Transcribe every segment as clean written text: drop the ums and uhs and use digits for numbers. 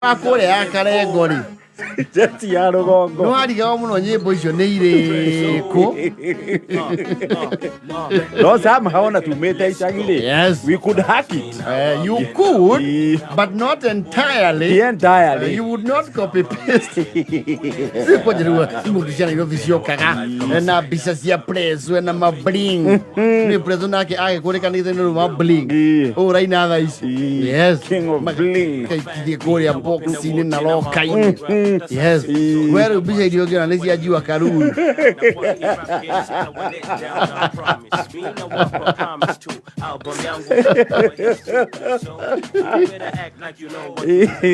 Wa kũrĩa ya Karengo rĩ, Jeti ya rũgongo. Nĩ warigagwo mũno nyĩmbo icio nĩ irĩkũ. No somehow ona tumĩte icagi rĩ, we could hack it. You could, but not entirely. Entirely. You would not copy paste. Kwanja rĩu imũndũ cia Nairobi ciokaga na mbica cia preso na mabling. Nĩ preso nake agĩkũrĩkanĩte nĩ rũma bling. Ũũ ũraina thaa ici. Yes. King of bling. Kaitithie kũrĩa box-inĩ na loka-inĩ. Yes. We rĩu mbica iria ũngĩona nĩ cia Jua Karuri.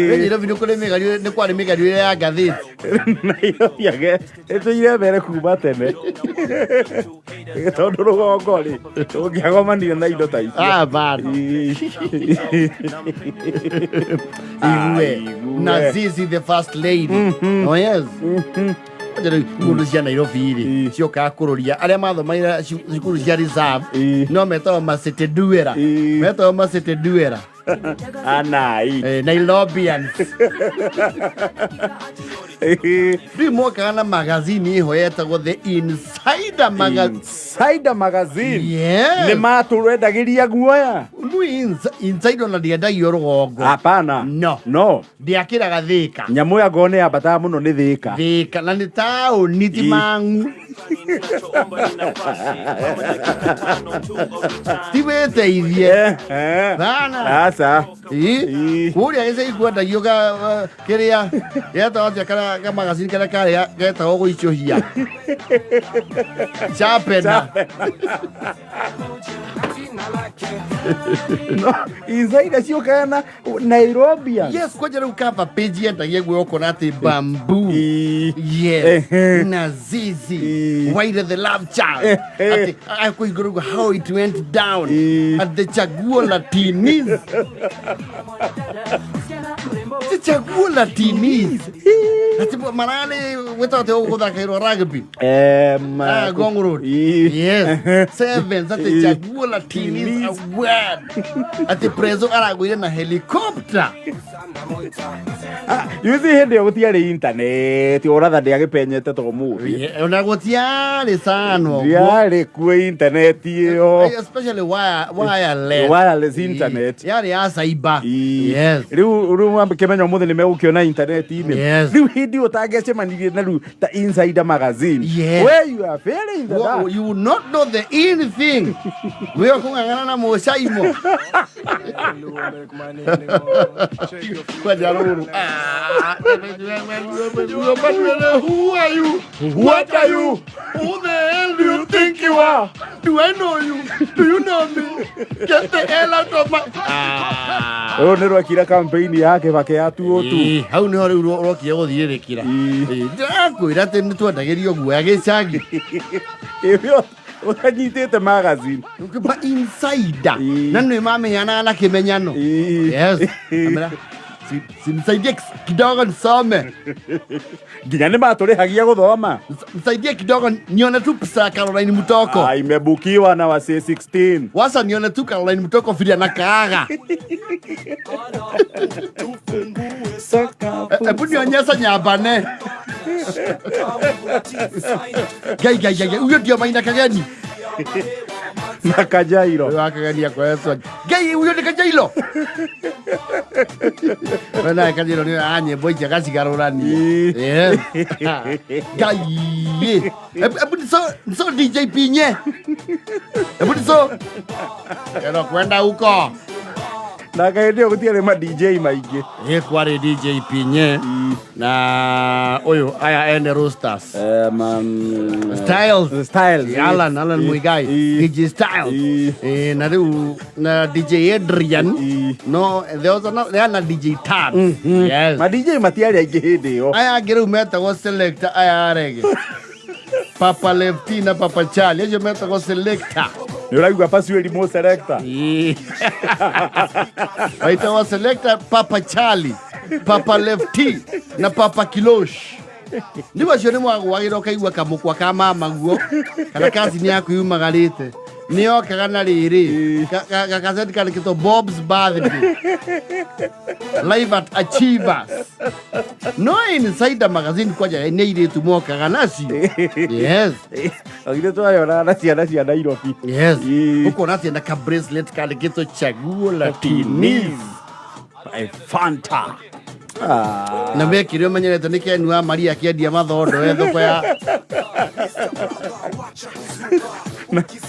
We Nairobi nĩ kũrĩ mĩgario, nĩ kwarĩ mĩgario ĩrĩa ya ngathĩti. Nairobi age ĩtũire mbere kuma tene, tondũ rũgongo rĩ, ũngĩagomanire na indo ta icio. Ah, bado. Igue. Igue. Na Zizi the first lady. Oh yes. Kwanja rĩu mundu cia Nairobi rĩ, ciokaga kũrũria arĩa mathomaire cukuru cia reserve, no metagwo macity duera. Metagwo macity duera. Anai. Nairobians. Rĩu mokaga na magazini ĩho yetagwo The Insider Magazine. Insider Magazine. Yes. Nĩ matũrendagĩria guoya. Rĩu Insider ona ndĩendagio rũgongo. Hapana. No. No. Ndĩakĩraga Thĩka. Nyamũ ya ngoo nĩ yambataga mũno nĩ Thĩka. Thĩka na nĩ taũni, ti Mang'u. Ti wĩteithie. Bana. Aca. Ĩ, kũrĩa gĩcagi kwendagio kĩrĩa getagwo atĩa, karĩa kamagacini karĩa karĩa getagwo gũicũhia chapena. No, Insider ciũkaga na Nairobi. Yes, kwanja rĩu cover page yendagia guo ũkona atĩ bamboo. Yes. Na Zizi. Waire the love child. Atĩ akũhingũra ũguo, how it went down at the Chaguo la Teenies. The Chaguo la Teenies. Atĩ mararĩ gwĩtagwo atĩ gũthakĩrwo rugby. Ah, Ngong Road. Yes. Sevens at the Chaguo la Teenies Award. Atĩ Prezo aragũire na helicopter. Ah, you see, hĩndĩ ĩyo gũtiarĩ internet, ũratha ndĩagĩpenyete to mũthĩ. Yeah, ona gũtiarĩ sana ũguo. Ndiarĩ kuo internet ĩyo. Especially wireless. Wireless internet. Yarĩ ya cyber. Yes. Rĩu kĩmenya ũmũthĩ nĩ megũkĩona internet-inĩ. Yes. Rĩu hĩndĩ ĩyo ũtangĩacemanirie na rĩu ta Insider Magazine. Yes. Where you are very in the Wo- dark. You will not know the in thing. Wĩyo kũng'ang'ana na mũcaimo. Kwanja rũrũ. Ah, who are you? What are you? Who the hell do you think you are? Do I know you? Do you know me? Get the hell out of my... Ah. Rũrũ nĩ rwekire campaign ya Kĩbakĩ ya 202. Ĩĩ, hau nĩho rĩu rokire gũthirĩrĩkĩra. Ĩĩ, ndĩrakwĩra atĩ nĩ twendagĩrio guoya gĩcagi. Ĩyo ũtanyitĩte magazine. Ba Insider. Na nĩ mamenyanaga na kĩmenyano. Yes. Amera, simsaidie kidogo nisome. Nginya nĩ matũrĩhagia gũthoma. Msaidie kidogo nione tu pesa ya Caroline Mutoko. Ah, imebukiwa na wasee 16. Wacha nione tu Caroline Mutoko vile anakaaga. Hebu nionyesha nyambane. Gai gai gai, huyo ndio Maina Kageni. Na Kajairo. Huyo akagenia kwa Yesu. Gai, huyo ni Kajairo. We naye Kajairo ni a nyĩmbo ici agacigarũrania. Yes. Gai. Hebu niso DJ Pinye. Hebu niso. Kero kwenda huko. Na hĩndĩ ĩyo gũtiarĩ ma DJ maingĩ. Ĩ, kwarĩ DJ Pinye na ũyũ aya ene Roasters. Styles. Styles. Alan Muigai. DJ Styles. Na rĩu na DJ Adrian. No, there was another, there na DJ Tabs. Yes. Ma DJ matiarĩ aingĩ hĩndĩ ĩyo. Aya angĩ rĩu metagwo selector aya arege. Papa Lefty na Papa Charlie acio metagwo selector. Nĩ ũraigua Pasueli mo selector. Waitagwo selector Papa Charlie, Papa Lefty na Papa Kilosh. Rĩu acio nĩ mwagwagĩra ũkaigua kamũkwa ka mama guo kana kazini yaku yumagarĩte. Nĩ yokaga na rĩrĩ gakaceti kandĩkĩtwo Bob's Birthday Live at Achievers. No Insider magazine kwanja nĩ airĩtu mokaga nacio. Yes. Agithĩ twayonaga na ciana cia Nairobi. Yes. Ĩĩ. Ũkona atĩ na ka bracelet kandĩkĩtwo Chaguo la Teenies. By Fanta. Ah. Na wekire ũmenyerete nĩ Ken wa Maria akĩendia mathondo e thoko ya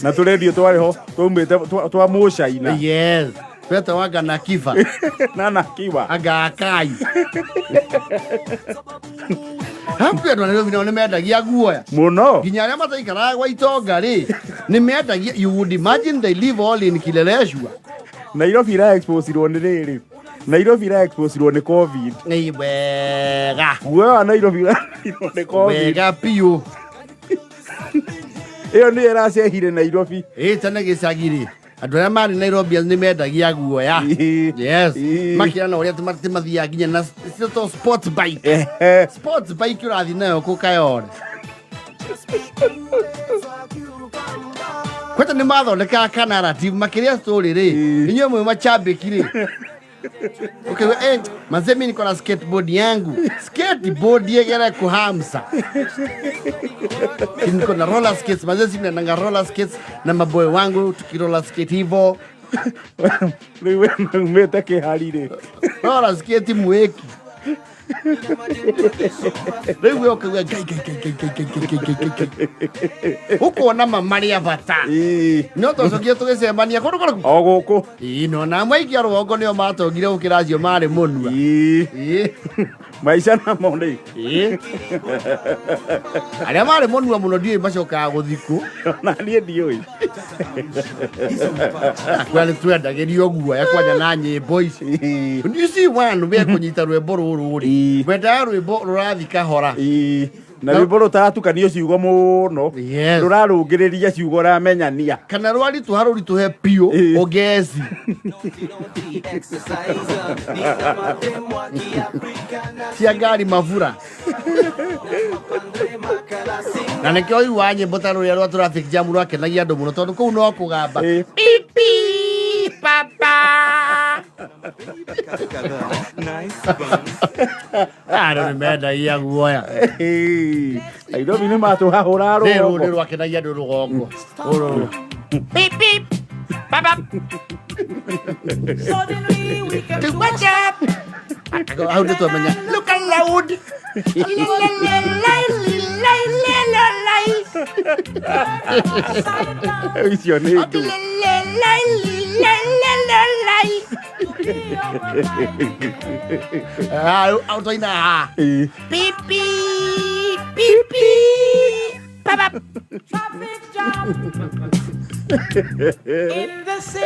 Na tũrendio twarĩ ho twaumĩte twa mũcaina. Yes. Twetagwo na Kiba. Na Kiba. Anga Akai. Hakuhĩ andũ a Nairobi nao nĩ mendagia guoya. Mũno. Nginya arĩa mataikaraga gwa itonga rĩ, nĩ mendagia. You would imagine they live all in Kileleshwa. Nairobi ira exposeirwo nĩ rĩrĩ. Nairobi ira exposeirwo nĩ COVID. Nĩ wega. Guoya wa Nairobi irareirwo nĩ COVID. Wega biũ. Ĩyo nĩyo ĩracehire Nairobi. Ĩ tene gĩcagi rĩ, andũ arĩa marĩ Nairobi nĩ mendagia guoya. Yes. Makĩra na ũrĩa atĩ mathiaga nginya na ciĩtagwo sport bike. Sports bike ũrathiĩ nayo kũ Kayole. Kweta nĩ mathondekaga ka narrative makĩria story rĩ. Inyuĩ mwĩ macambĩki rĩ. Okay, manze mimi niko na skateboard yangu. Skateboard yegere kuhamsa. Niko na roller skates, manze si mnaendanga roller skates na maboy wangu tukiroller skate hivo. Rĩu we maumĩte kĩhari rĩ. Roller skate mweki. Rĩu we ũkauga ngai ngai ngai ngai ngai ngai ngai ngai ngai ngai. Ũkona ma marĩ a bata. No twacokire tũgĩcemania kũndũ kũrĩkũ? O gũkũ. Ĩĩ no na amwe aingĩ a rũgongo nĩo matongire gũkĩra acio marĩ mũnua. Ĩĩ. Maica namo rĩ. Ĩĩ. Arĩa marĩ mũnua mũno ndiũĩ macokaga gũthikũ. Ona niĩ ndiũĩ. Kwa nĩ twendagĩrio guoya kwanja na nyĩmbo ici. You see one we kũnyita rwĩmbo rũrũ rĩ. Wendaga rwĩmbo rũrathiĩ kahora. Na rwĩmbo rũtaratukanio ciugo mũno. Yes. Rũrarũngĩrĩria ciugo ũramenyania. Kana rwaritũha rũritũhe biũ ũngeci. Cia ngari mabura. Na nĩkĩo ũiguaga nyĩmbo ta rũrĩa rwa traffic jam rwakenagia andũ mũno tondũ kũu no kũgamba. Pipi papa. Andũ nĩ mendagia guoya. Nairobi nĩ matũhahũra Rĩrũ rũgongo. nĩ rwakenagia andũ rũgongo. Rũrũ. Pip pip papa. Watch up. Hau nĩ twamenya. Look aloud. Icio nĩ ndũ. Ah, twaina haha. Pipi pipi papa.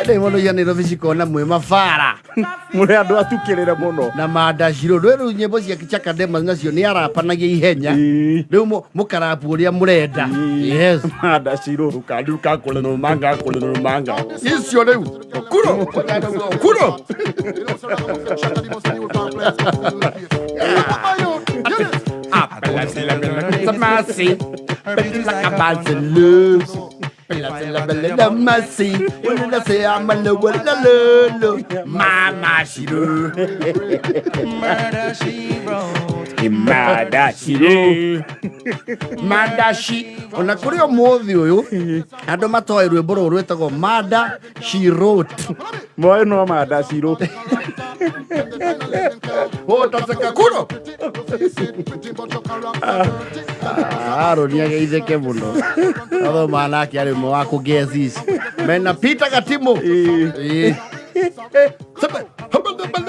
Ndĩ mũno ia Nairobi cikona mwĩ mabara. Mũrĩ andũ atukĩrĩre mũno. Na mandacirũ rĩu rĩu nyĩmbo cia Chakadema nacio nĩ arapanagia ihenya. Rĩu mũkarapu ũrĩa mũrenda. Yes. Mandacirũ. Duka kũlũmanga kũlũmanga. Icio rĩu. Kuro. Kuro. Mama Shiru. Mada Shiru. Mada Shi. Ona kũrĩ ũmũthĩ ũyũ andũ matoĩ rwĩmbo rũrũ rwĩtagwo Mada She Wrote. Moĩ no Mada She Wrote. Ũtaseka kuro. Harũni ageithĩke mũno. Athoma nake arĩ ũmwe wa kũngeci ici. Mena Peter Gatimo. Ĩĩ.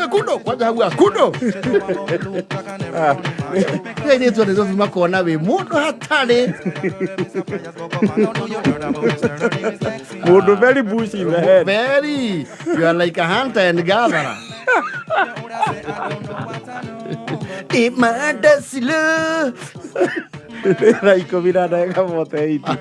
Kuno kwanja hau kuno. Airĩtu a Nairobi makona wĩ mũndũ hatarĩ. Mũndũ very bush in the head. Very. You are like a hunter and gatherer. Imanda silo. Thaa 10 na ndagĩka 48.